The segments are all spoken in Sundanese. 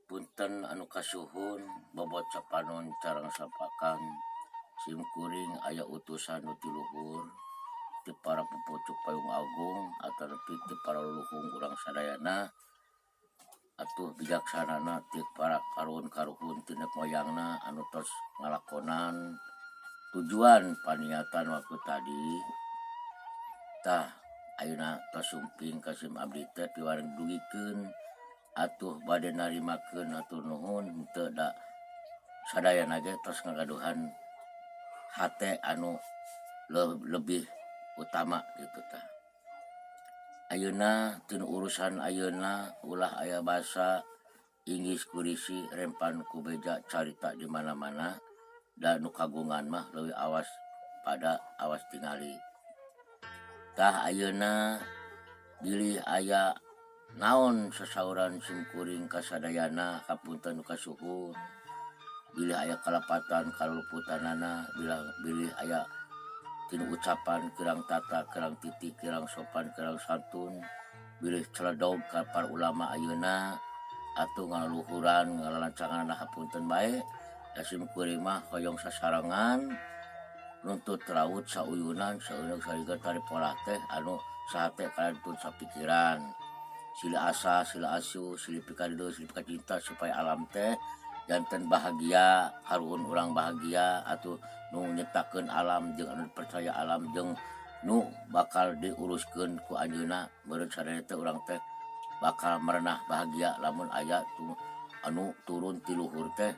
Punten anu kasuhun, bobot sapanon carang sapakan. Sim kuring aya utusan nu ti luhur ti para pupucuk payung agung atanapi ti para luluhung urang sadayana atuh bijaksanana ti para karuhun-karuhun ti nenek moyangna anu tos ngalakonan tujuan paniatan waktu tadi. Tah, ayeuna tos sumping ka sim abdi teh piwarang dugikeun atuh bade narimakeun hatur nuhun henteu da sadayana ge tos ngagaduhan hate anu lebih utama kitu tah. Ayeuna tinu urusan ayeuna ulah aya basa Inggris kurisi rempan ku beja carita di mana-mana da nu kagungan mah leuwih awas pada awas tingali. Tah, ayeuna bilih aya naon sasauran sim kuring kasadayana, hapunten nu kasuhun bilih aya kalepatan kaluputanana, bilih aya tinu ucapan kirang tata, kirang titi, kirang sopan, kirang santun, bilih celedog ka para ulama ayeuna atau ngalaluhuran ngalalancangan, hapunten bae da sim kuring mah hoyong sasarengan nuntut raut sauyunan saeungeun sarigeun tari polah teh anu sahate kalantun sapikiran, silih asah, silih asuh, silih pikarideu, silih pikacinta supaya alam teh janten bahagia, karuhun urang bahagia atuh nu nyiptakeun alam jeung anu dipercaya alam jeung nu bakal diuruskeun ku anjeunna. Meureun sadaya teh urang teh bakal merenah bahagia lamun aya tu anu turun ti luhur teh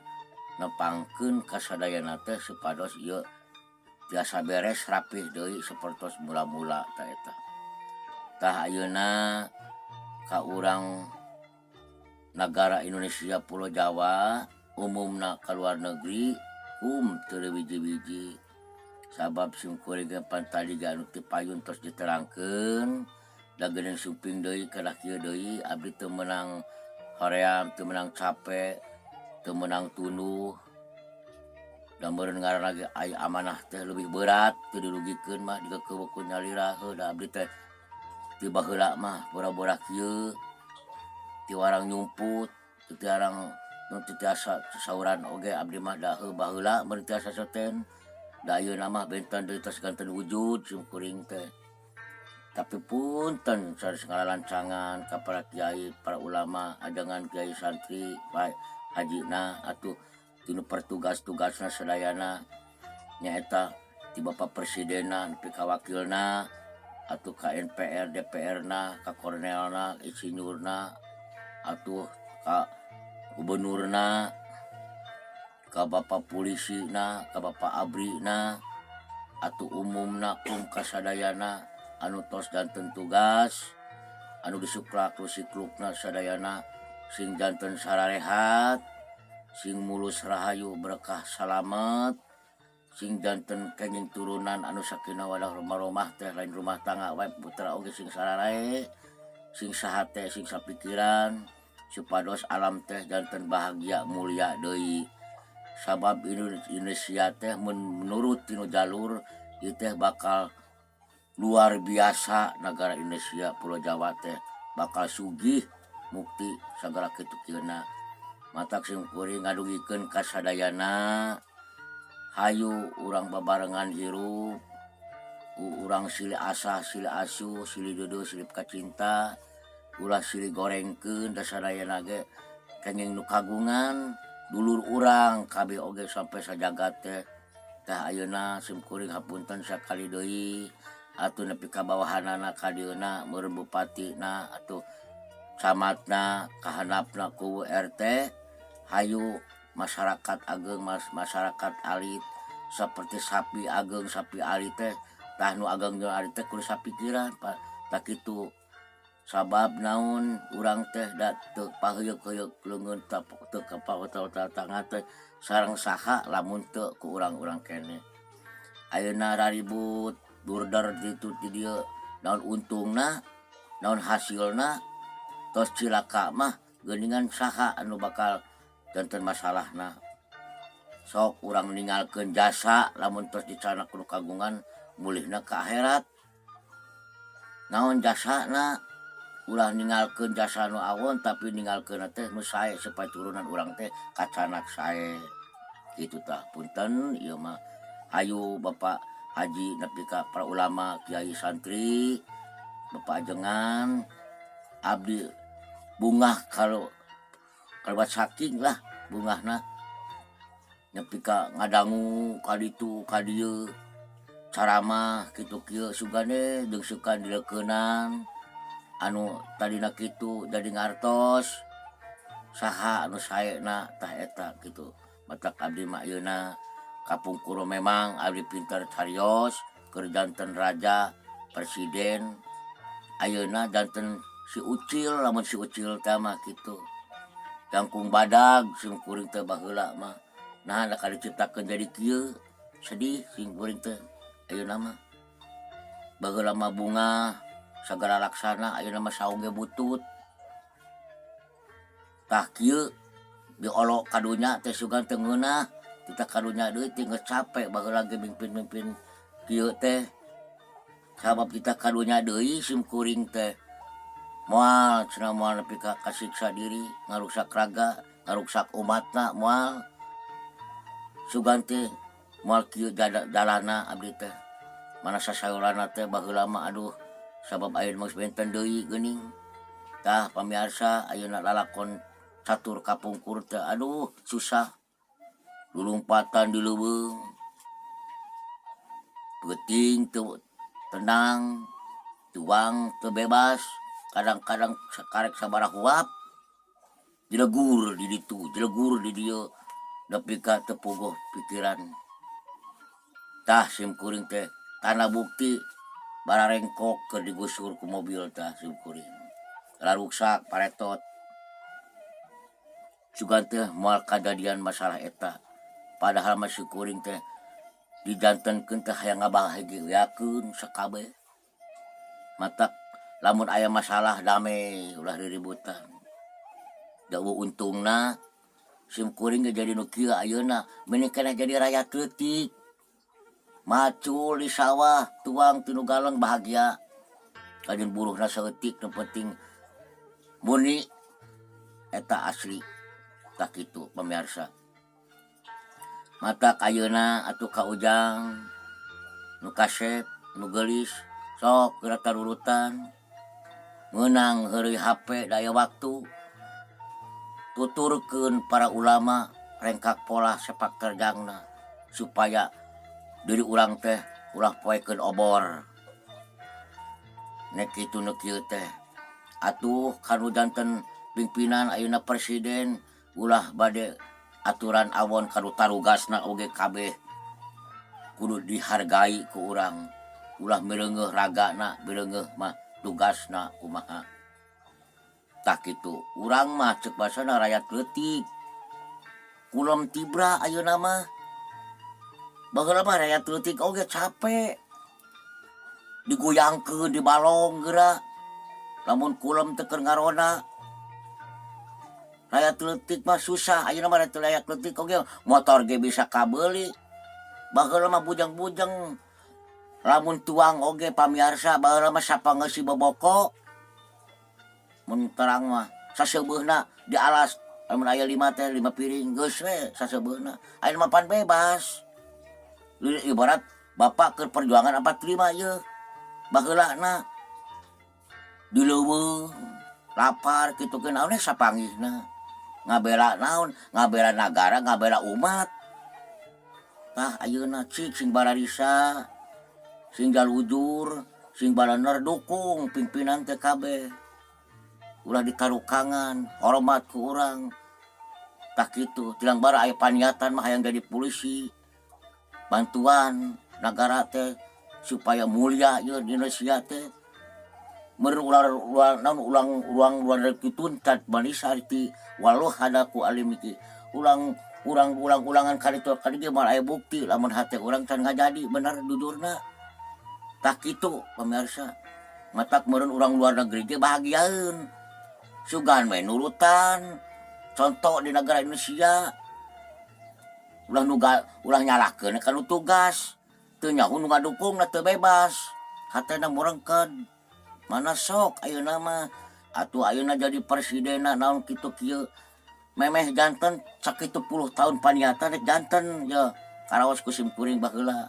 nepangkeun kasadayana teh supados ieu tiasa beres rapih deui sapertos mula-mula tah eta. Tah, ayeuna ka urang nagara Indonesia, Pulau Jawa, umumna ka luar negeri teu wiji-wiji sabab sim kuring ge pan tadi ge anu ti payun tos diterangkeun da geuning sumping deui kadah kieu deui. Abdi teu meunang hoream, teu meunang cape, teu meunang tunduh da meureun ngaranna ge aya amanah teh leuwih berat, teu dirugikeun mah dikeukeuh ku nyalira. Heuh, da abdi teh ti baheula mah bora-bora kieu ti warang nyumput, teu tiarang nu teu tiasa sasauran oge abdi mah da heuh baheula meureun tiasa soten. Da ayeuna mah benten deui, tos ganten wujud sim kuring teh. Tapi punten sanes ngalalancangan ka para kiai, para ulama, ajengan kiai, santri bae hajina atuh tinu pertugas-tugasna sadayana, nyaeta ti Bapak Presidenna nepi ka wakilna atuh ka MPR, DPR na, ka kornelna, insinyurna atuh ka gubernurna, ka Bapak Pulisina, ka Bapak Abrina atuh umumna kum kasadayana anu tos janten tugas anu disuklak siklukna sadayana sing janten sararehat, sing mulus rahayu, berkah, salamet, sing janten kenging turunan anu sakinah wadah rumah teh, lain rumah tangga wae, putra oge sing sararae, sing sahate, sing sapikiran supados alam teh janten bahagia mulia deui. Sabab Indonesia teh menurut tinu jalur ieu teh bakal luar biasa. Negara Indonesia, Pulau Jawa teh bakal sugih mukti sagala kitu kieuna. Matak sim kuring ngadugikeun ka sadayana, hayu urang babarengan hirup, urang silih asah, silih asuh, silih deudeuh, silih kacinta, ulah silih gorengkeun da sadayana ge kenging nu kagungan dulur urang kabeh oge sampai sajagat teh. Tah, ayeuna sim kuring hapunten sakali deui atuh nepi ka bawahanana ka dieuna meureun bupatina atuh camatna kahandapna ku RT. Hayu masyarakat ageng, masyarakat alit, seperti sapi ageng, sapi alit teh. Tah, nu ageng jeung alit teh kudu sapikiran tah kitu. Sabab naon, urang teh da teu paheuyeuh-heuyeuk leungeun, teu kapaotal tangan teh sareng saha lamun teu ku urang-urang keneh. Ayeuna raribut durder ditu ti dieu, naon untungna, naon hasilna? Tos cilaka mah geuningan saha anu bakal janten masalahna? Sok urang ninggalkeun jasa lamun tos dicanak ku nu kagungan mulihna ka akhirat, naon jasana? Ulah ninggalkeun jasa nu awon, tapi ninggalkeun teh nu sae supaya turunan urang teh kacanak sae kitu. Tah, punten ieu mah. Hayu Bapak Haji nepi ka para ulama, kiai, santri, Bapak ajengan, abdi bungah kalau kalau saking lah bungahna nepi ka ngadangu ka ditu ka dieu caramah kitu kieu, sugane jeung suka dileukeunang anu tadina kitu jadi ngartos saha anu saena. Tah, eta kitu. Matak abdi mah ayeuna kapungkur memang abdi pintar carios keur janten raja, presiden, ayeuna janten si ucil. Lamun si ucil teh mah kitu, jangkung badag sim kuring teh baheula mah. Nah, da diciptakeun jadi kieu, sedih sim kuring teh ayeuna mah. Baheula mah bunga sagala laksana, ayeuna mah saung ge butut. Tah, kieu diolok kadunya teh, sugan teu ngeunah kita kadunya deui teh. Geus capek baheula ge mimpin-mimpin kieu teh, sabab kita kadunya deui sim kuring teh moal cenah, moal nepi ka kasiksa diri, ngaruksak raga, ngaruksak umatna, moal sugan teh, moal kieu jalana abdi teh. Mana sasayolana teh baheula mah, aduh, sabab ayeuna mah geus benten deui geuning. Tah, pamiarsa, ayeuna lalakon catur kapungkur teh, aduh, susah, lulumpatan di leuweung, peuting teu tenang, tuang teu bebas, kadang-kadang sakarek sabaraha huap dilegur di ditu, dilegur di dieu, nepi ka teu puguh pikiran. Tah, sim kuring teh tanda bukti bararengkok keur digusur ku mobil. Tah, sim kuring raruksak paretot. Sugan teh moal kajadian masalah eta, padahal mah si kuring teh dijantenkeun teh hayang ngabahagiakeun sakabeh. Matak lamun aya masalah, damai, ulah riributan. Da untungna sim kuring ge jadi nu kieu ayeuna, mending keneh jadi rakyat leutik, macul di sawah, tuang tinu galeng, bahagia. Kajeun buruhna saeutik, nu penting muni eta asli. Tah, kitu pemirsa. Matak ayeuna atuh ka Ujang nu kasep, nu geulis, sok geura tarurutan. Meunang heureuy HP da aya waktu. Tuturkeun para ulama, rengkak pola sepak terjangna supaya diri urang teh ulah poekeun obor nek kitu nu kieu teh. Atuh kanu janten pimpinan ayeuna, presiden, ulah bade aturan awon kanu tarugasna oge kabeh kudu dihargai ku urang. Ulah mireungeuh ragana, mireungeuh mah tugasna kumaha. Tah, kitu. Urang mah cek basana rakyat leutik, kulem tibra ayeuna mah. Baheula mah rakyat leutik oge capek, digoyangkeun, dibalong geura lamun kulem teu keur ngaronda. Rakyat leutik mah susah. Ayeuna mah rakyat leutik oge motor ge bisa kabeuli, baheula mah bujang-bujang. Lamun tuang oge, pamiarsa, baheula mah sapangeusi boboko. Mun terang mah saseubeuna di alas, lamun aya lima teh lima piring, geus we saseubeuna. Ayeuna mah pan bebas. Ibarat bapak keur perjuangan 45 ieu, baheulana di leuweung lapar kitu ge, naon sapanggihna ngabela naon, ngabela nagara, ngabela umat. Tah, ayeuna cik sing bararisa, sing jalujur, sing balener, dukung pimpinan teh kabeh, ulah ditarukangan, hormat ku urang. Tah, kitu. Tilang bara aya paniatan mah hayang jadi polisi, bantuan nagara teh supaya mulia ieu di Indonesia teh. Meureun ulah ulah naon, ulang ulang ulang dituntat manisa ti walau hadaku alim iki ulang urang ulang ulangan kali itu kali ge moal aya bukti lamun hate urang can ngajadi bener jujurna. Tah, kitu pemirsa. Matak meureun urang luar negeri ge bahagiaeun, sugan we nurutan contoh di negara Indonesia. Ulah nuga, ulah nyalahkeun ka nu tugas, teu nyaho nu ngadukungna, teu bebas hatena, murengkeun. Mana sok ayeuna mah. Atuh ayeuna jadi presidenna naon kitu kieu memeh janten sakitu puluh tahun paniatan rek janten ye karaos ku simkuring baheula.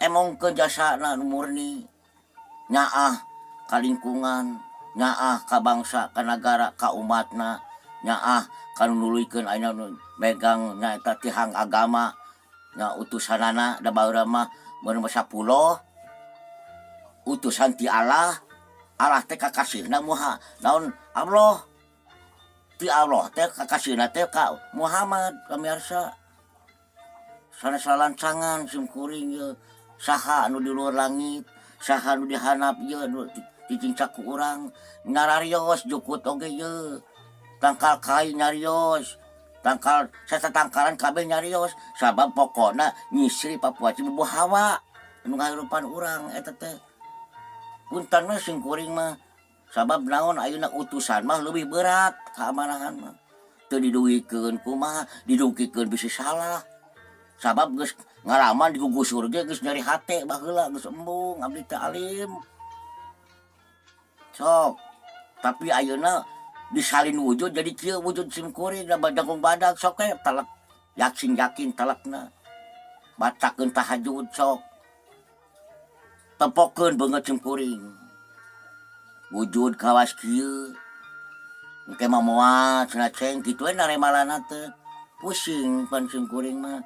Emongkeun jasana nu murni nyaah ka lingkungan, nyaah ka bangsa, ka nagara, ka umatna, nyaah ka nu nuluykeun ayeuna nu megang nyaeta tihang agama nya utusanana da baheula mah mun 10 utusan ti Allah. Allah teh kakasihna muha naon Allah ti Allah teh kakasihna teh ka Muhammad pamirsa sanes lalancangan sim kuring ye saha anu di luhur langit saha anu di handap ye nu dicincak ku urang nyararios jukut oge ye tangkal kai nyarios tangkal satatangkalan kabeh nyarios sabab pokona nyisri papuaci bubuh hawa anu ngahirupan urang eta teh. Punten we sing kuring mah sabab naon ayeuna utusan mah leuwih berat kaamanahan mah teu didugikeun kumaha didugikeun bisi salah sabab geus ngalaman digugusur ge geus nyeri hate baheula geus embung abdi teh alim sok tapi ayeuna disalin wujud jadi kieu wujud sim kuring da jangkung badag sok we telek yakin yakin telekna bacakeun tahajud sok tempokeun beungeut sim kuring wujud kawas kieu engke mah moal cenah ceng kitu we naremalana teh pusing pan sim kuring mah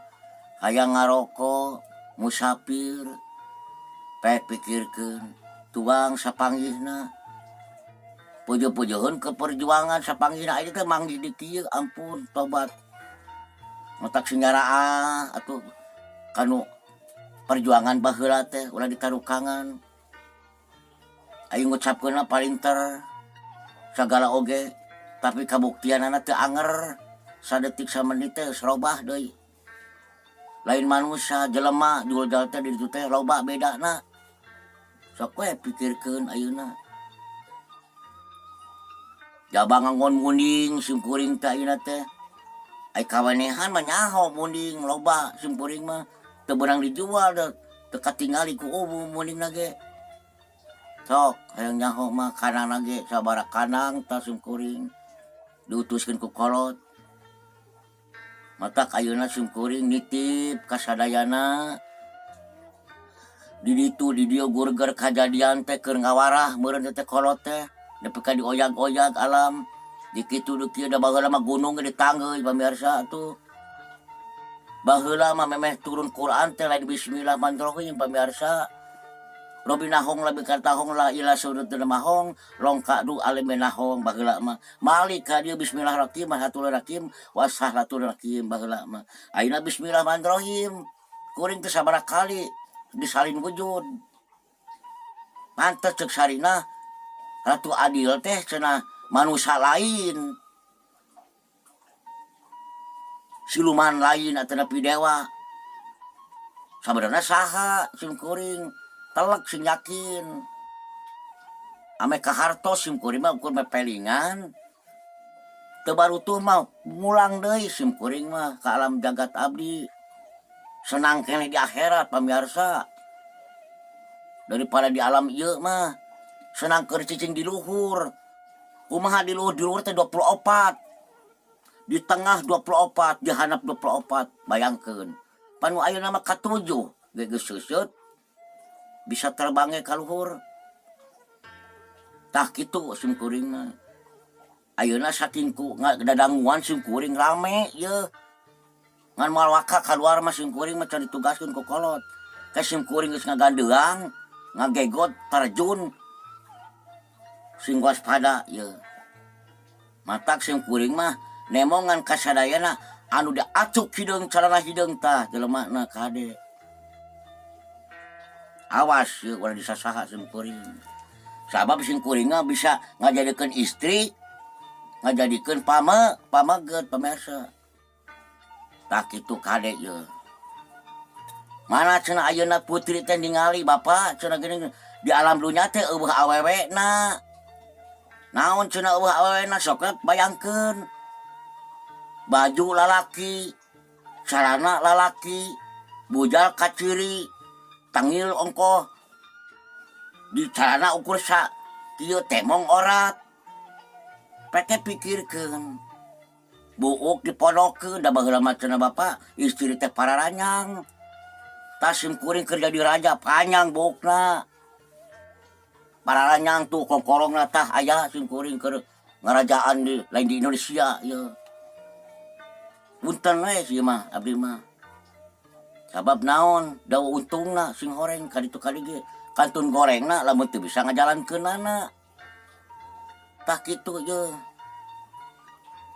hayang ngaroko musafir pek pikirkeun tuang sapanggihna pujuh-pujuheun ke perjuangan sapanggihna ayeuna teh manggih di kieu ampun tobat matak sinyaraah atuh kanu perjuangan baheula teh ulah ditarukangan aing ngucapkeunna palinter sagala oge tapi kabuktianana teu anger sadetik samenit teh geus robah deui lain manusia jelema juljal teh di ditu teh loba bedana sok we pikirkeun ayeuna jaba ngangon munding sim kuring teh ayeuna teh ai kawanehan mah nyaho munding loba sim kuring mah teu beunang dijual teu katingali ku umum mundingna ge sok hayang nyaho mah kandangna ge sabaraha kandang tah sim kuring diutuskeun ku kolot matak ayeuna sim kuring nitip ka sadayana di ditu di dieu gurger kajadian teh keur ngawarah meureun teh kolot teh nepi ka dioyag-oyag alam di kitu di kieu da baheula mah gunung ge ditanggeuy pamirsa atuh. Baheula mah memeh turun Quran teh lain bismillahirrahmanirrahim pamirsa. Robi nahong lebih katahong la ila sudut mahong longka du alime nahong baheula mah. Malik ka dieu bismillahirrahmanirrahim hatul rakim wasahlatul rakim baheula mah. Ayeuna bismillahirrahmanirrahim. Kuring teh sabaraha kali disalin wujud. Pantes ceuk Sarinah Ratu Adil teh cenah manusia lain. Siluman lain atau napi dewa sabenerna saha sim kuring telek sing yakin ame kahartos sim kuring mah ukur mepelingan teu barutuh mah ngulang deui sim kuring mah ka alam jagat abdi senang keneh di akhirat pamirsa daripada di alam ieu mah senang keur cicing di luhur kumaha di luhur teh 24 di tengah 24, di handap 24, bayangkeun. Panu ayeuna mah katujuh, ge geus seuseut bisa terbang ka luhur. Tah kitu sim kuring mah. Ayeuna saking ku ngadadanguan sim kuring rame ye. Ngan moal waka kaluar mah sim kuring mah can ditugaskeun ku kolot. Ke sim kuring geus ngagandeang, ngagegot, terjun. Sing waspada ye. Matak sim kuring mah nemongan kasadayana anu diacuk hideung calana hideung tah jelemana kade. Awas ye ulah disasaha sim kuring. Sabab sim kuring mah bisa ngajadikeun istri, ngajadikeun pameget pamirsa. Tah kitu kade ye. Mana cenah ayeuna putri teh ningali bapak cenah geuning di alam dunya teh eueuh awewena. Naon cenah eueuh awewena sok bayangkeun. Baju lalaki, celana lalaki, bujal kaciri, tangil ongkoh, di celana ukur sa Kieu temong orat. Peke pikirkeun. Buuk dipodokeun da baheula mah cenah bapa istri teh pararanyang. Tah sim kuring keur jadi raja panjang buukna. Pararanyang tuh kongkorongna tah aya sim kuring keur ngarajaan di lain di Indonesia ieu. Punten we ieu mah abdi mah. Sabab naon da untungna sing horeng ka ditu ka dieu. Kantun gorengna lamun teu bisa ngajalankeunana. Tah kitu ye.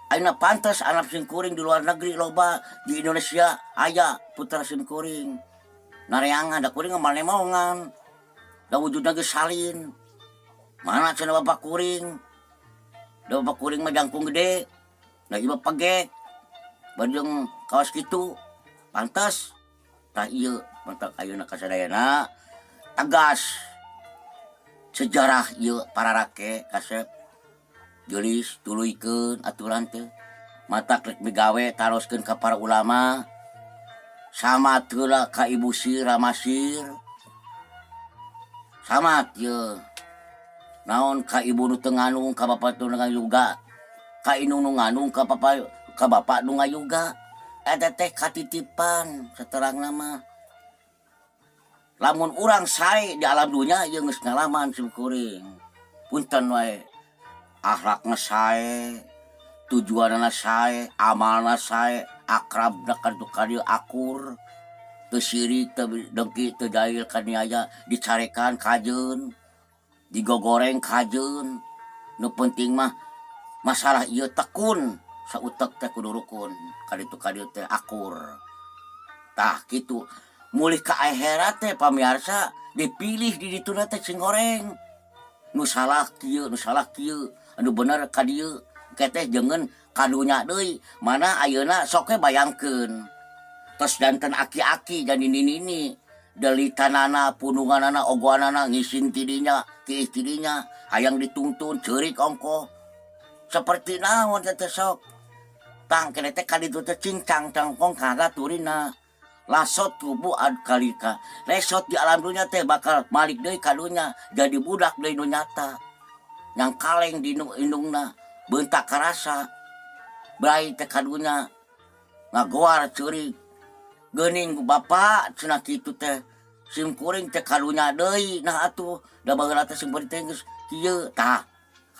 Ayeuna pantes anak sim kuring di luar negeri loba, di Indonesia aya putra sim kuring. Nareangan da kuring mah manemongan. Da wujudna geus salin. Mana cenah bapak kuring? Da bapak kuring mah jangkung gede. Da ieu mah pegek. Bari jeung kawas kitu. Pantes. Tah ieu matak ayeuna kasadayana tegas sejarah ieu para rake kasep geulis tuluykeun aturan teh matak rek migawe taroskeun ka para ulama samat heula ka Ibu Sir Ramasir samat ye naon ka ibu nu teu ngandung ka bapa nu ngayuga ka indung nu ngandung ka papa ka bapa nu ngayuga eta teh katitipan saterangna mah. Lamun urang sae di alam dunya ieu geus ngalaman sim kuring. Punten wae akhlakna sae, tujuanana sae, amalna sae, akrabna ka ditu ka dieu akur, teu sirik, teu dengki, teu jahil kaniaya, dicarekan kajeun, digogoreng kajeun. Nu penting mah masalah ieu tekun, sautek teh kudu rukun, ka ditu ka dieu teh akur. Tah kitu. Mulih ka akhirat teh pamiarsa dipilih di dituna teh sing goreng. Nu salah kieu, nu salah kieu, anu bener ka dieu. Engke teh jeungeun ka dunya deui, mana ayeuna sok we bayangkeun. Tos janten aki-aki jadi nini-nini. Delitanana, pundunganana, ogoanana ngising ti dinya, tiih ti dinya, hayang dituntun ceurik ongkoh. Saperti naon teh teh sok. Tah engke teh ka ditu teh cincang cangkong kana turina. Lasot tubuh ad kalika. Lesot di alam dunya teh bakal malik deui ka dunya jadi budak deui nu nyata. Yang kaleng di indungna beuntak karasa. Brai teh ka dunya ngagoar ceurik. Geuning bapa cenah kitu teh sim kuring teh ka dunya deui nah atuh da baheula teh sim kuring teh geus kieu tah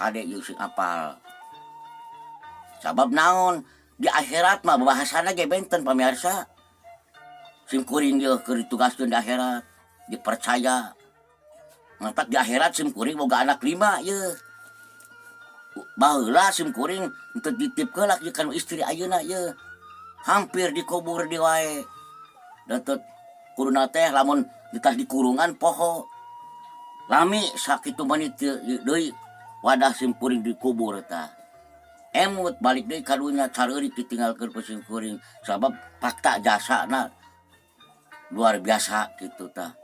kade ieu sing apal. Sabab naon di akhirat mah babahasana ge benten pamirsa. Sim kuring ieu keur ditugaskeun di akhirat dipercaya. Matak di akhirat sim kuring boga anak 5 ieu. Baheula sim kuring teu dititipkeun lah ka istri ayeuna ieu. Hampir dikubur di wae. Da teu kuduna teh lamun ditah dikurungan poho. Lami sakitu menit deui wadah sim kuring dikubur tah. Emut balik deui ka dunya careurik ditinggalkeun ku sim kuring sabab fakta jasana luar biasa gitu tah.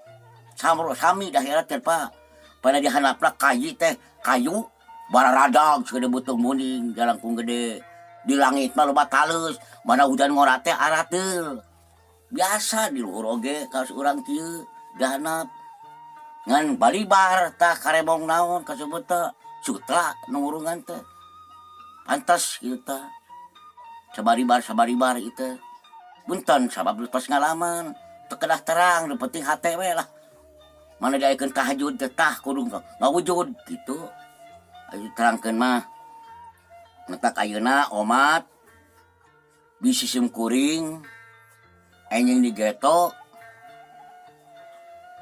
Samro sami di akhirat teh Pak. Pada dihandapna kayi teh kayu bararadag sagede beuteung muning jalangkung gede. Di langit mah loba taleus, mana hujan ngora teh arateul. Biasa di luhur oge kaos urang kieu dihandap. Ngan balibar tah karemong naon kasebut teh sutra nu ngurungan teh. Pantes kieu tah. Sabaribar sabaribar ieu teh. Punten sabab pas ngalaman teu kedah terang nu penting hate we lah. Mana diayakeun tahajud teh tah kudu ngawujud kitu. Ayo terangkeun mah. Matak ayeuna omat bisi sim kuring enjing di geto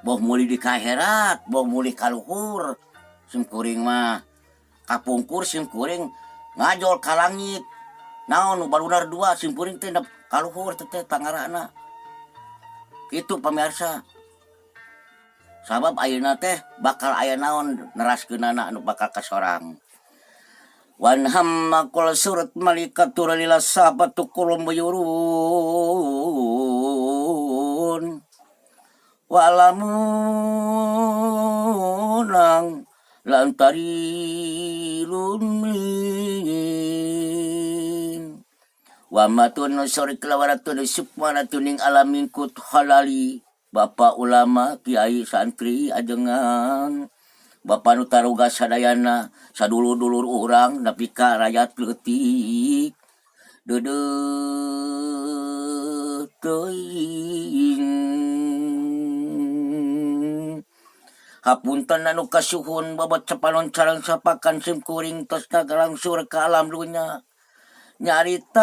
boh mulih di akhirat boh mulih ka luhur sim kuring mah kapungkur sim kuring ngajol ka langit naon nu barunar dua sim kuring teh ka luhur teh teh pangarana kitu pamirsa. Sabab ayeuna teh bakal aya naon neraskeunana anu bakal kasorang. Wan hamma qul surat malikatur lila sahabatu kulum buyurun walamunang lantarilun min wa matun sori kelawaratun sukmaratun ing alamin kut halali bapak ulama kiai santri ajengan Bapa nu taruga sadayana sadulur-dulur urang nepi ka rayat leutik deudeuh teuing. Hapunten anu kasuhun babad sapanon sareng sapakan sim kuring tos ngagalangsur ka alam dunya nyaritana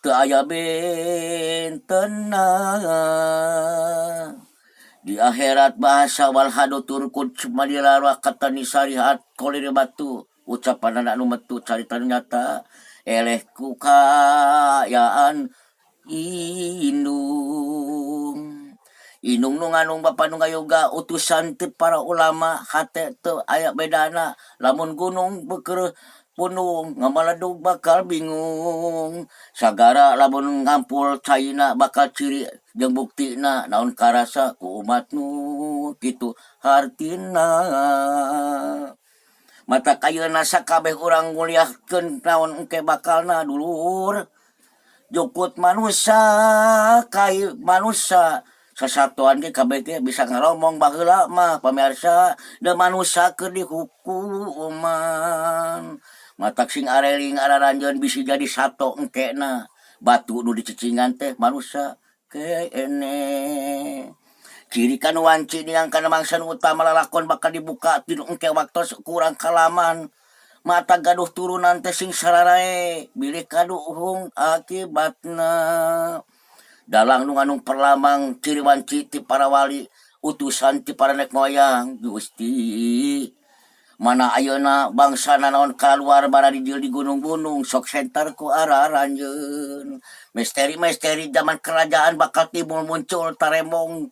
teu aya bentenna. Di akhirat bahasa wal hadu turkud sumadila katani syariat kolir batu ucapan anu metu carita nu nyata eleh ku kaayaan indung. Indung nu nganung bapa nu ngayoga utusan ti para ulama hate teu aya bedana lamun gunung beukeureut pundung ngamaledug bakal bingung. Sagara lamun ngampul caina bakal ciri jeung buktina naon karasa ku umat nu kitu hartina. Matak ayeuna sakabeh urang nguliahkeun naon engke bakalna dulur. Jukut manusa kai manusa sasatuan ge kabeh ge bisa ngaromong baheula mah pamirsa da manusa keur dihukuman. Matak sing areling araranjeun bisi jadi sato engkena batu nu dicicingan teh manusa keneh. Ciri kanu wanci niang kana mangsa nu utama lalakon bakal dibuka tinu engke waktos kurang kalaman. Mata gaduh turunan teh sing sararae bilih kaduhung akibatna. Dalang nu nganung perlambang ciri wanci ti para wali utusan ti para nek moyang Gusti. Mana ayeuna bangsa nanaon kaluar baradijil di gunung-gunung sok senter ku araranjeun. Misteri-misteri zaman kerajaan bakal timbul muncul taremong.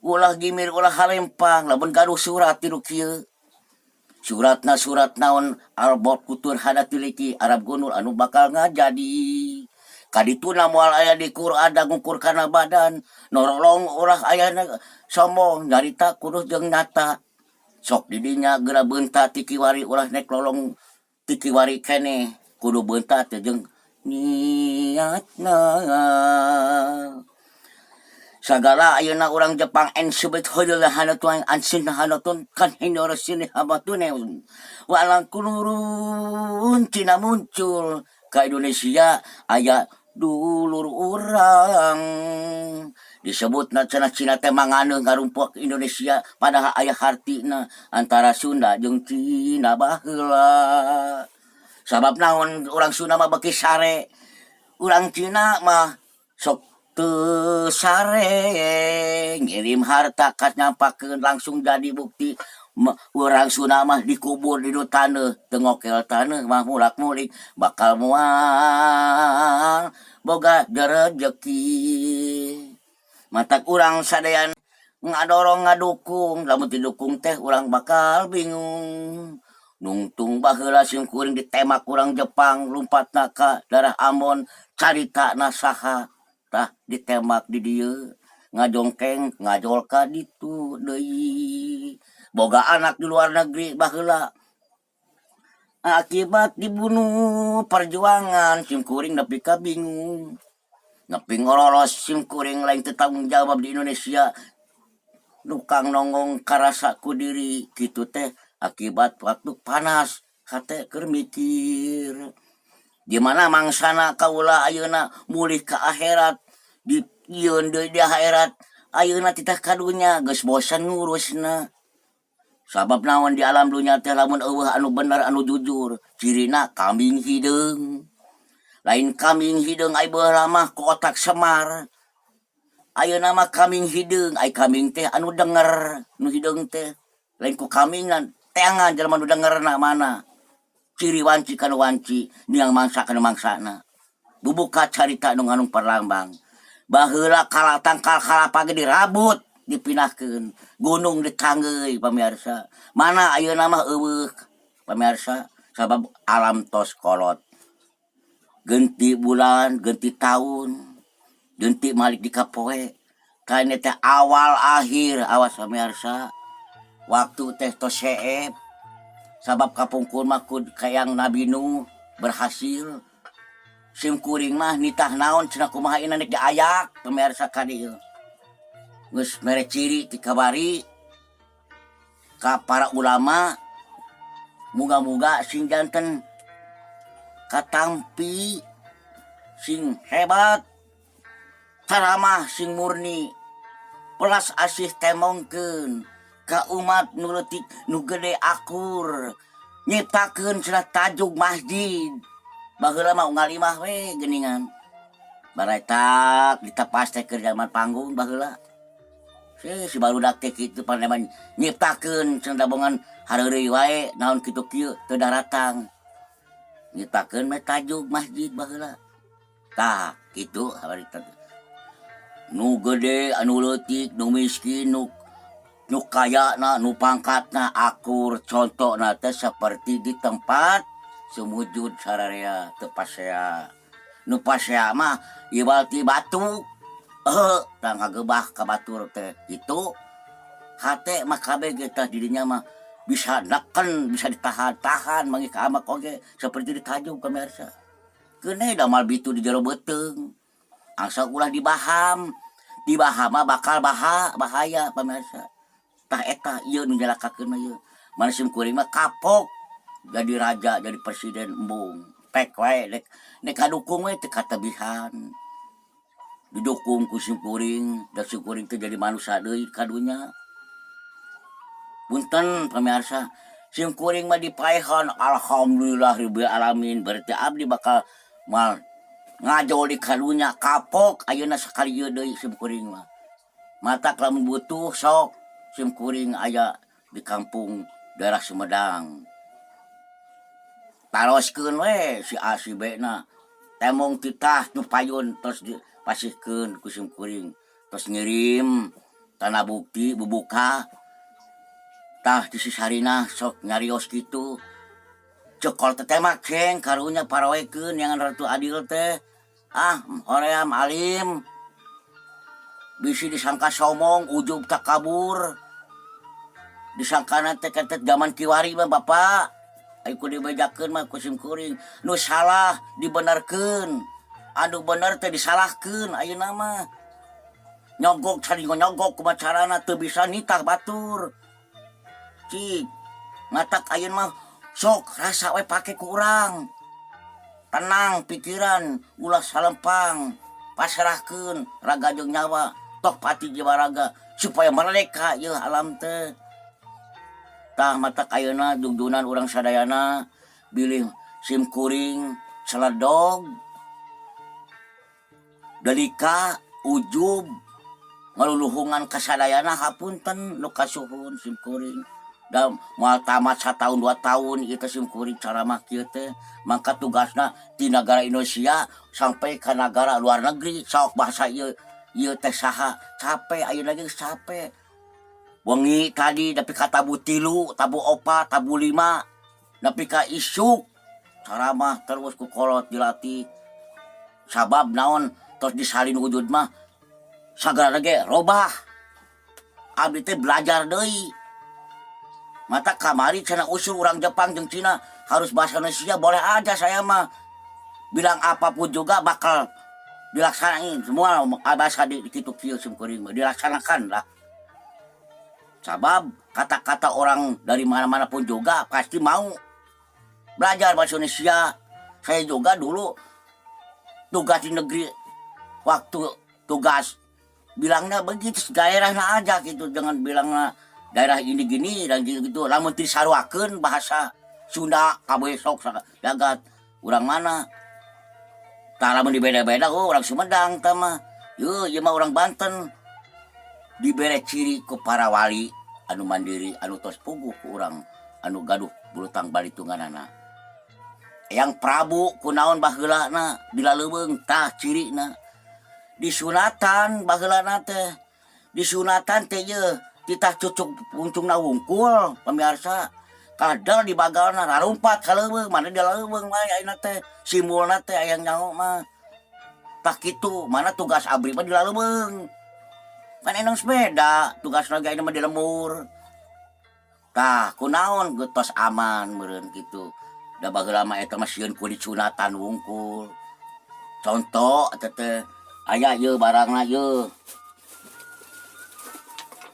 Ulah gimir ulah halempang lamun gaduh surat ti nu kieu. Suratna surat naon albot kutur hadatiliki Arab gunul anu bakal ngajadi. Kadituna moal aya di Quran da ngukur kana badan norolong ulah aya sombong nyarita kudu jeung nyata. Sok didinya geura beunta ti kiwari ulah nek lolong ti kiwari keneh kudu beunta teh jeung niatna. Sagala ayeuna urang Jepang ensebet heudeul hanatuan ansin hanatun kan hinorosin habatune walang kulurun Cina muncul ka Indonesia aya dulur urang disebutna cenah Cina teh manganeuh ngarumpok Indonesia padahal aya hartina antara Sunda jeung Cina baheula. Sabab naon urang Sunda mah beuki sare, urang Cina mah sok teu sare ngirim harta ka nyampakeun langsung jadi bukti urang Sunda mah dikubur di nu taneuh teu ngokel taneuh mah mulak-mulik bakal moal boga rejeki. Matak urang sadayana ngadorong ngadukung lamun didukung teh urang bakal bingung. Nungtung baheula sim kuring ditembak urang Jepang lumpatna ka daerah Ambon caritana saha tah ditembak di dieu ngajongkeng ngajol ka ditu deui. Boga anak di luar negeri baheula akibat dibunuh perjuangan sim kuring nepi ka bingung. Nepi ngololos sim kuring lain teu tanggung jawab di Indonesia nukang nonggong karasa ku diri kitu teh akibat waktu panas hate keur mikir. Di mana mangsana kaula ayeuna mulih ka akhirat di yeun deui di akhirat ayeuna titah ka dunya geus bosen ngurusna. Sabab naon di alam dunya teh lamun eueuh anu bener anu jujur cirina kambing hideung. Lain kambing hideung ai baheula mah ku otak semar. Ayeuna mah kambing hideung ai kambing teh anu denger nu hideung teh lain ku kambingan teangan jelema nu dengerna mana. Ciri wanci kanu wanci niang mangsa kanu mangsana. Bubuka carita nu nganung perlambang. Baheula tangkal kalapa ge dirabut dipindahkeun gunung ditanggeuy pamirsa. Mana ayeuna mah eueuh pamirsa sabab alam tos kolot. Genti bulan, genti taun, genti malik di kapoe. Kaine teh awal akhir awas pamirsa. Waktu teh tos seep. Sabab kapungkur mah kayang Nabi Nuh berhasil. Sim kuring mah nitah naon cenah kumaha ina nek diayak pamirsa ka dieu. Geus mere ciri ti kabari ka para ulama, muga-muga sing janten katampi, sing hebat ceramah, sing murni, welas asih temongkeun ka umat nu leutik nu gede, akur nyiptakeun cenah tajuk masjid. Baheula mah unggal imah we geuningan, baretak ditepas teh keur zaman panggung baheula. Si barudak teh kitu paneman nyiptakeun cenah dabongan hareureuy wae naon kitu kieu teu daratang nyiptakeun meh tajuk masjid baheula. Tah, kitu harita nu gede, anu leutik, nu miskin, nu kaya na, nu pangkatna akur. Contohna teh seperti di tempat sumujud sararea teu pasea, nu pasea mah ibal ti batu eh tah ngagebah ka batur teh. Itu hate mah kabeh ge tah di dinya mah bisa neken, bisa ditahan-tahan manggih ka amak oge seperti ditajuk. Pemirsa, keun damal bitu di jero beuteung, asa ulah dibaham, dibaham mah bakal bahaya, pemirsa. Tah, eta ieu nu nyalakakeun mah ieu. Mana sim kuring mah kapok jadi raja, jadi presiden, embung pek wae dek dek kadukung we teu katebihan didukung ku sim kuring da sim kuring teh jadi manusia deui kadunya. Punten pemirsa, sim kuring mah dipaehan, alhamdulillah rabbil alamin, berarti abdi bakal mal ngajol di kadunya. Kapok ayeuna sakali ieu deui sim kuring mah. Matak lamun butuh sok sim kuring aya di kampung daerah Sumedang, taroskeun we si A si B na, temong titah nu payun terus dipasihkeun ku sim kuring, terus ngirim tanda bukti bubuka. Tah, di si Sarina sok nyarios kitu cekol teteh mah ceng karunya parawekeun yang Ratu Adil teh. Ah, hoream alim bisi disangka somong, ujub, takabur, disangkana teh ketet zaman kiwari mah. Bapak, ayo ku dibejakeun mah ku sim kuring, nu salah dibenerkeun, anu bener teh disalahkeun. Ayeuna mah nyogok, saling nyogok, kumaha carana teu bisa nitah batur cik. Matak ayeuna mah sok rasa we pake ku urang, tenang pikiran, ulah salempang, pasrahkeun raga jeung nyawa, toh pati jiwa raga supaya merdeka ieu alam teh. Tah, matak ayeuna jungjunan urang sadayana bilih sim kuring celedog, delika, ujub, ngaluluhungan kasadayana, hapunten nu kasuhun sim kuring da moal tamat satahun 2 tahun ieu teh sim kuring ceramah kieu teh. Mangka tugasna di negara Indonesia sampai ke negara luar negeri sok bahasa ieu ieu teh saha capek. Ayeuna geus capek wengi tadi nepi ka tabuh 3, tabuh 4, tabuh 5, nepi ka isuk ceramah terus ku kolot dilatih. Sabab naon, terus disalin wujud mah sagala ge robah, abdi teh belajar deui. Mata kamari cenah usul orang Jepang jeung Cina harus bahasa Indonesia, boleh aja. Saya mah bilang apapun juga bakal dilaksanain semua bahasa di kitu kieu. Sim kuring mah dilaksanakan lah, sabab kata-kata orang dari mana-mana pun juga pasti mau belajar bahasa Indonesia. Saya juga dulu tugas di negeri, waktu tugas bilangnya begitu, daerahnya aja gitu, jangan bilangnya daerah ini gini dan gitu gitu. Lamun disaruakeun bahasa Sunda kabeh sok jagat urang mana tah. Lamun dibeda-beda, oh orang Sumedang tah mah, yeuh ieu mah orang Banten. Dibere ciri ku para wali anu mandiri, anu tos puguh ku urang, anu gaduh bulutang balitunganana Yang Prabu kunaon baheulana dilaleuweung. Tah, cirina disunatan baheulana teh, disunatan teh ye titah cucuk puncungna wungkul. Pemirsa, kadal di bagalna rarumpat ka leuweung mana, di leuweung mah ayeuna teh simulna teh aya nyaho mah. Tah kitu, mana tugas abri mah di laleuweung kan enang sepeda, tugas lagi ayeuna mah di lembur. Tah, kunaon geus aman meureun kitu, da baheula mah eta mah sieun ku disunatan wungkul. Contoh eta teh aya ieu barangna ieu.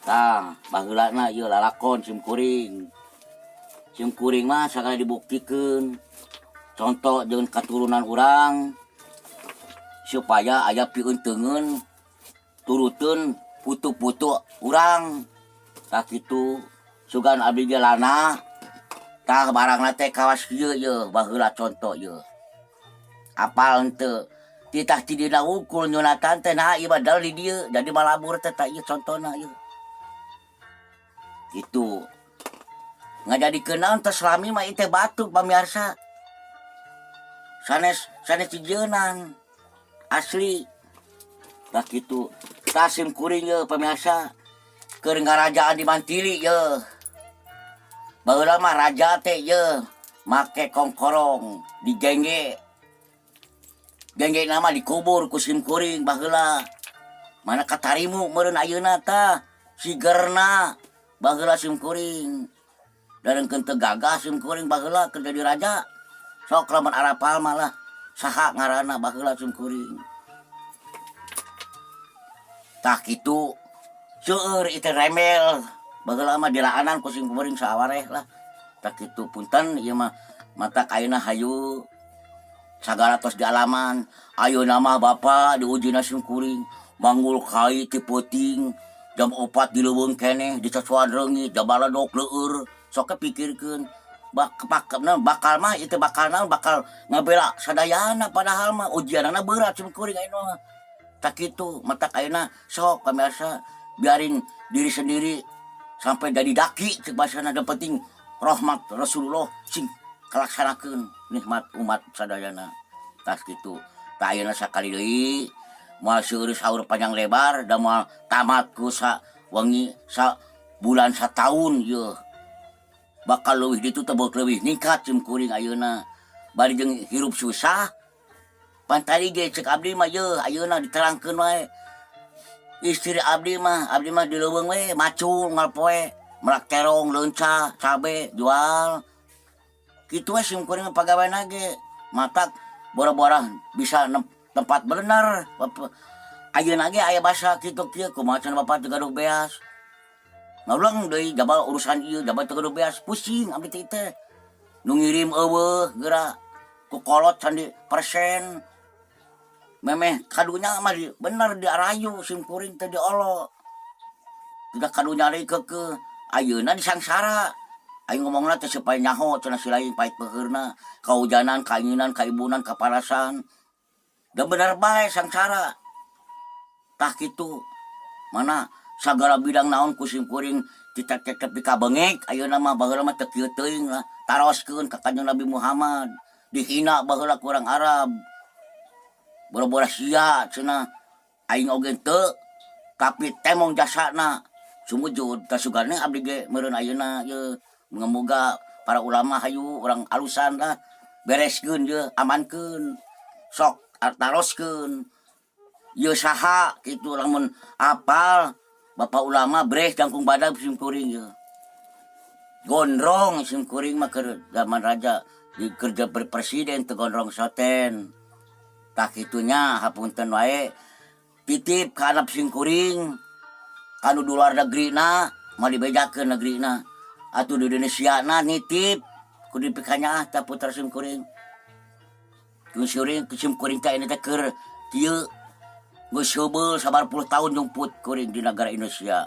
Tah, baheulana ieu lalakon sim kuring. Sim kuring mah sagala dibuktikeun. Contoh jeung katurunan urang supaya aya piunteungeun turuteun putu-putu urang. Tah kitu, sugan abdi ge lana. Tah, barangna teh kawas kieu yeuh, baheula contoh yeuh. Apal henteu? Titah ti dina wungkul nyunatan teh, nah, ieu mah dal di dieu jadi malabur teh. Tah, ieu contona ieu. Kitu. Ngajadikeun naon teh salami mah ieu teh batuk, pamirsa. Sanes sanes dijieunnan. Asli. Tah, kitu. Tah, sim kuring ye, pamirsa, keur ngarajaan di Mantili ye. Baheula mah raja teh ye make kongkorong digengge. Gengge nama dikubur ku sim kuring baheula. Mana katarimu meureun ayeuna tah sigerna baheula sim kuring. Darengkeun teu gagah sim kuring baheula keur jadi raja. Sok lamun arapal mah lah saha ngaranna baheula sim kuring. Tah, kitu, seueur ieu rembel baheula mah, dilaanan ku sim kuring sawareh lah. Tah, kitu, punten ieu mah. Matak ayeuna hayu sagala tos dialaman. Ayeuna mah, Bapak, diujina sim kuring manggul kai ti peuting jam 4 di leuweung keneh, dicocoan reungit, jabaladok leueur. Sok pikirkeun bak pak bakal mah itu bakal naon, bakal ngabela sadayana, padahal mah ujianana berat sim kuring ayeuna mah. Tah, kitu. Matak ayeuna sok, pamirsa, biarin diri sendiri sampai jadi daki cek bahasana, yang penting rahmat Rasulullah sing kalaksanakeun, nikmat umat sadayana. Tah, kitu. Tah, ayeuna sakali deui moal seueur saur panjang lebar da moal tamat ku sa wengi, sa bulan, sataun yeuh. Bakal leuwih ditu teh, leuwih ningkat sim kuring ayeuna bari jeung hirup susah. Pan tadi ge cek abdi mah yeuh, ayeuna diterangkeun wae. Istri abdi mah, abdi mah di leuweung we macul unggal poe, melak terong, leunca, cabe, jual kitu we sim kuring mah pagaweana ge. Matak boro-boro bisa tempat bener. Ayeuna ge aya basa kitu kieu, kumaha cenah bapak teu gaduh beas, ngauleng deui jabal urusan ieu, jabal teu gaduh beas. Pusing abdi teh teh, nu ngirim euweuh geura, ku kolot can di persen memeh kadunya mah di, bener diarayu sim kuring teh, diolo tidak kadunya deui keukeuh. Ayeuna disangsara. Aing ngomongna teh supaya nyaho cenah si lain pahit peuheurna, kahujanan, kainginan, kaibunan, kapanasan. Da bener bae sangsara. Tah, kitu. Mana sagala bidang naon ku sim kuring kita tepi ka bengek ayeuna mah. Baheula mah teu kieu teuing lah. Taroskeun ka Kanjeng Nabi Muhammad. Dihina baheula ku urang Arab. Boro-boro sia cenah, aing oge teu, tapi temong jasana sumujud. Kasugane abdi ge meureun ayeuna ye muga para ulama hayu urang alusan lah, bereskeun ye, amankeun, sok taroskeun ye saha kitu. Lamun apal bapak ulama breh jangkung badag sim kuring ye, gondrong sim kuring mah keur zaman raja di kerja presiden teu gondrong soten. Tah, kitunya, hapunten wae, titip ka anak sim kuring kanu di luar negeri na mau dibejakeun negeri na atuh di Indonesia na, nitip kudu dipikanya tah putra sim kuring. Kuring sim kuring teh ini teh keur kieu geus heubeul sabar puluh tahun nyumput kuring di negara Indonesia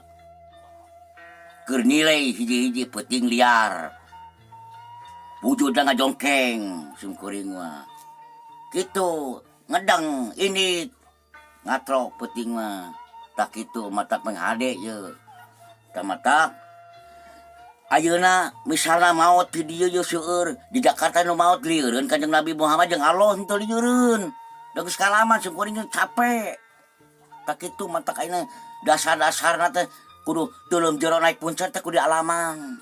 keur nilai hiji-hiji peuting liar wujudna ngajongkeng. Sim kuring mah kitu, ngedang ini ngatrok peuting mah. Tah, kitu. Matak menghade ye. Tah, matak ayeuna misalna maot di dieu ye, seueur di Jakarta nu maot, lieureun Kanjeng Nabi Muhammad jeung Allah henteu lieureun da geus kalaman. Sim kuring capek. Tah, kitu. Matak ayeuna dasar-dasarna teh kudu teuleum jero naik puncak teh kudu dialaman.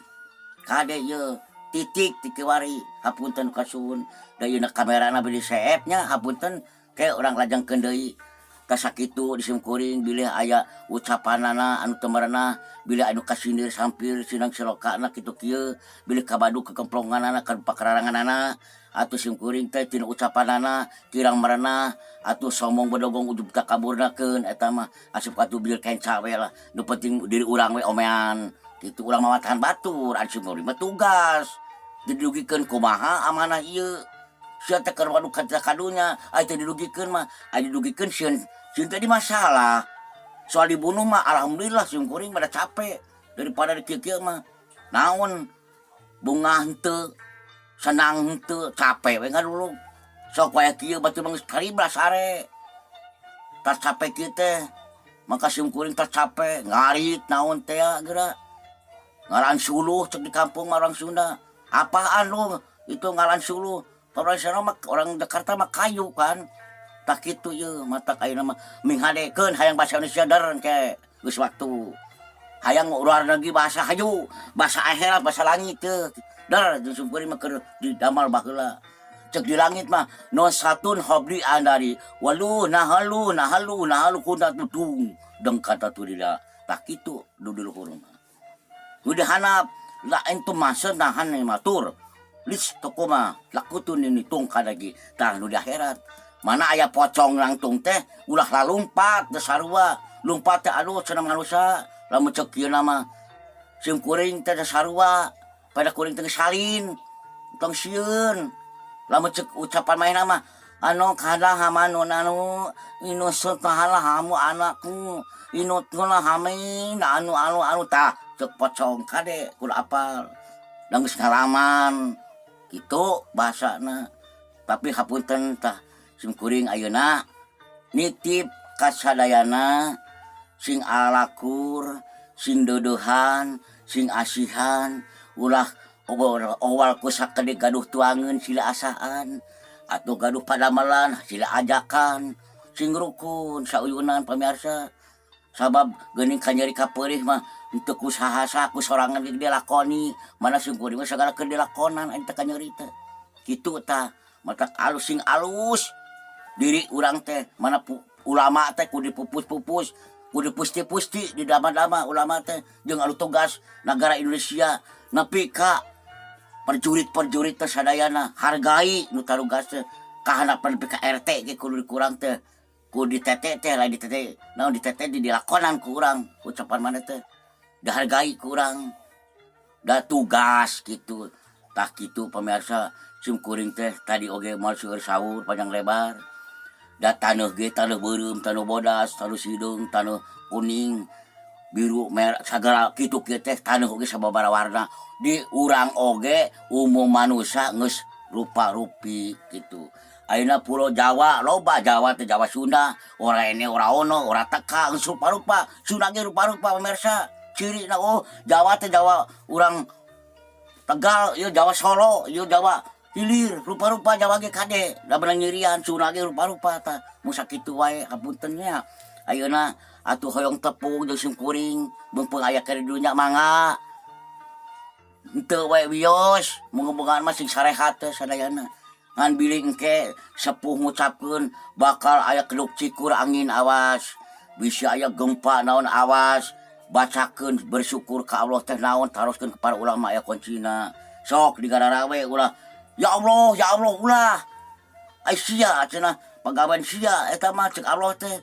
Kade ye, titik ti kiwari. Hapunten kasuhun da yeuna kamerana beli seep nya, hapunten ke urang lajengkeun deui. Tah, sakitu di sim kuring. Bilih aya ucapanana anu teu merenah, bilih anu kasindir sampir sinang silokana kitu kieu, bilih kabadu kekemplonganana ka pakararanganana. Atuh sim kuring teh tina ucapanana kirang merenah atuh sombong bedogong ujub takaburnakeun eta mah asup ka tubir kenca we lah, nu penting diri urang we omean kitu, ulah mawatahan batur. Ari sim kuring mah tugas didugikeun kumaha amanah ieu, sia teh keur waduh kadunya. Ari teu didugikeun mah, ari didugikeun sieun sieun teh di masalah soal dibunuh mah. Alhamdulillah sim kuring mah capek daripada di kieu-kieu mah, naon bungah henteu, senang henteu, capek we ngadulug. Sok waya kieu batur mah geus karibra sare, tas capek kieu teh. Maka sim kuring tas capek ngarit naon teh geura ngaran suluh. Cek di kampung mah orang Sunda, apaan lu itu ngaran suluh? Orang sana mah, orang Jakarta mah kayu kan. Tak kitu ye matak ayeuna mah minghadekeun hayang bahasa Indonesia der ke geus waktu hayang luar negeri, bahasa hayu, bahasa akhirat, bahasa langit teu dar jeung sim kuring mah keur didamal baheula. Cek di langit mah nosatun hobli andari walu nahalu nahalu nahalu kuna tutung deng kata turida. Tak kitu du di luhur mah udah hanap la entu masa nahan matur lis toko mah lakutun ini tungka lagi. Tah, nu di akhirat mana aya pocong langtung teh ulah lalumpat teh, sarua lumpat teh. Aduh, cenah manusia lamun cek kieu mah sim kuring teh sarua pada kuring teh salin, tong sieun. Lamun cek ucapan main mah anu kada hamanu nanu inu sutahala hamu anakku inu tuna hamin anu anu anu. Tah, cek pocong kade kudu apal dan geus ngalaman gitu bahasana. Tapi hapunten, tah sim kuring ayeuna nitip kasadayana sing alakur, sing deudeuhan, sing asihan, ulah owal ku sakedik gaduh tuangeun sila asaan atau gaduh padamelan sila ajakan, sing rukun sauyunan pamirsa. Sabab geuning kanyeri kapeurih mah henteu ku saha-saha, ku sorangan ge dilakoni. Mana sim kuring mah sagala keur dilakonan eta kanyeri teh kitu. Tah, matak alus, sing alus diri urang teh. Mana ulama teh kudu dipupus-pupus, kudu dipusti-pusti, di dama-dama ulama teh jeung anu tugas negara Indonesia nepi ka perjurit-perjurit teh sadayana hargai nu tarugas teh, kahanapan nepi ka RT ge kudu dikurang teh, kudu ditete teh, lain ditete naon, ditete di dilakonan ku urang. Ucapan mana teh dihargai ku urang da tugas gitu. Tah kitu pemirsa, sim kuring teh tadi oge moal seueur sahur panjang lebar da taneuh ge taneuh beureum, taneuh bodas, taneuh sideung, taneuh kuning, biru, merah, sagala kitu kieu teh. Taneuh oge sababaraha warna, di urang oge umum manusia geus rupa-rupi gitu. Ayeuna pulau Jawa loba, Jawa teh Jawa Sunda ora ene ora ono ora teka, geus rupa-rupa. Sunda ge rupa-rupa pemirsa. Cirina, oh, Jawa teh Jawa urang Tegal ieu, Jawa Solo ieu, Jawa Hilir, rupa-rupa Jawa ge kade da beunang nyirian. Sunda ge rupa-rupa. Tah, mun sakitu wae, hapunten nya. Ayeuna atuh hoyong tepung jeung sim kuring mumpung aya keur di dunya, mangga henteu wae wios. Muga-mugaan mah sing sarehat teh sadayana. Ngan bilih engke sepuh ngucapkeun bakal aya keduk cikur angin, awas, bisa aya gempa naon, awas. Bacakeun bersyukur ka Allah teh naon, taroskeun kepada ulama aya kuncina. Sok digararawe, ulah ya Allah ya Allah, ulah. Ai sia cenah pagawean sia eta mah cek Allah teh.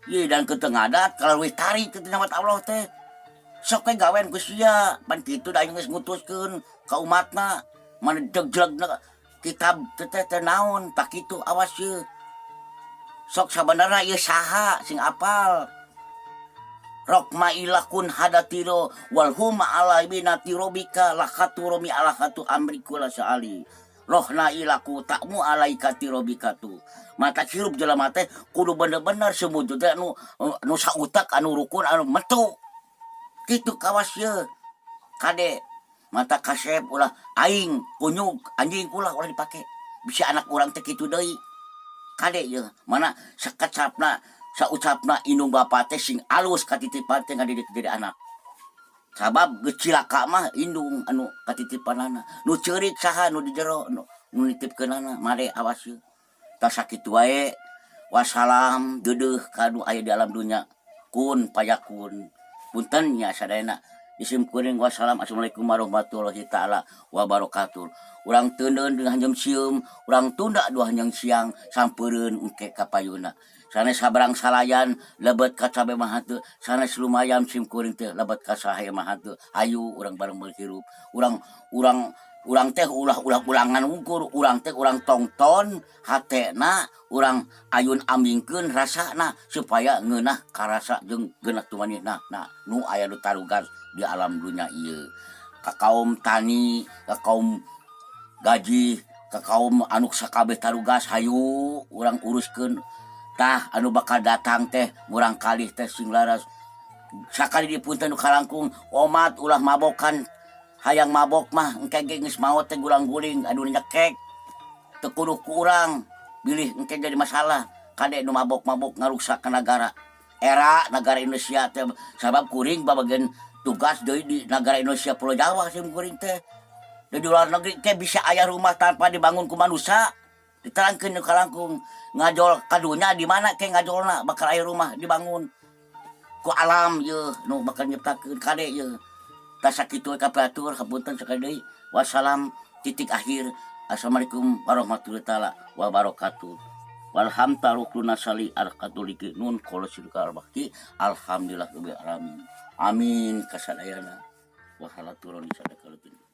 Ye dan ke teu ngadat kalau leuwih tarik teh nyamat Allah teh. Sok we gawean ku sia pan kitu, da geus ngutuskeun ka umatna mana jeglegna kitab teh teh teh naon. Tak kitu, awas ye. Sok sabenerna ieu saha sing apal Rokma ilakun hadatiro wal huma ala binati robika lakatu romi alakatu amrikula saali rohna ilaku takmu alaikati robikatu. Mata hirup jelema teh kudu bener-bener semujud teh anu anu sautak, anu rukun, anu metu kitu. Kawas ye kade mata kasep, ulah aing kunyuk anjing, ulah ulah dipake, bisa anak urang teh kitu deui. Kade ye mana sakecapna saucapna indung bapa teh sing alus katitipan teh ngadidik jadi anak, sabab geus cilaka mah indung anu katitipanana, nu ceurik saha? Nu di jero, nu nitipkeunana. Made awas ye. Tah, sakitu wae, wassalam. Deudeuh ka nu aya di alam dunya, kun payakun. Punten nya sadayana. Di simkuring wassalam, assalamualaikum warahmatullahi taala wabarakatuh. Urang teundeun dengan hanjem sieum, urang tunda dua hanjeng siang, sampeureun engke ka payuna. Sanes sabarang salayan lebet ka cabe mah henteu, sanes lumayan simkuring teh lebet ka sahe mah henteu. Hayu urang bareng hirup. Urang urang urang teh ulah ulah ulangan ukur, urang teh urang tongton hatena, urang ayun ambingkeun rasana supaya ngeunah karasa jeung geunah tumanihna. Nah, nu aya nu tarugas di alam dunya ieu. Ka kaum tani, ka kaum gaji, ka kaum anu sakabeh tarugas, hayu urang uruskeun. Tah, anu bakal datang teh murang kalih teh sing laras. Sakali dipunten nu kalangkung omat, ulah mabokan. Hayang mabok mah engke ge geus maot teh gulang-guling anu nyekek teu kudu ku urang, bilih engke jadi masalah. Kade nu mabok-mabok ngaruksak ka nagara, era negara Indonesia teh, sabab kuring babagian tugas deui di negara Indonesia Pulau Jawa. Sim kuring teh di luar negeri teh bisa aya rumah tanpa dibangun ku manusia. Diterangkeun nu kalangkung ngajol kadunya di mana ke ngajolna bakal aya rumah dibangun ku alam ye nu bakal nyiptakeun. Kade ye, tah sakitu kapihatur. Hapunten sakali deui, wassalam, titik akhir. Assalamualaikum warahmatullahi taala wabarakatuh. Walham tarukluna sali al katoliki nun kolosilka al bakti. Alhamdulillah rabbil alamin. Amin kasadayana. Wassalamualaikum.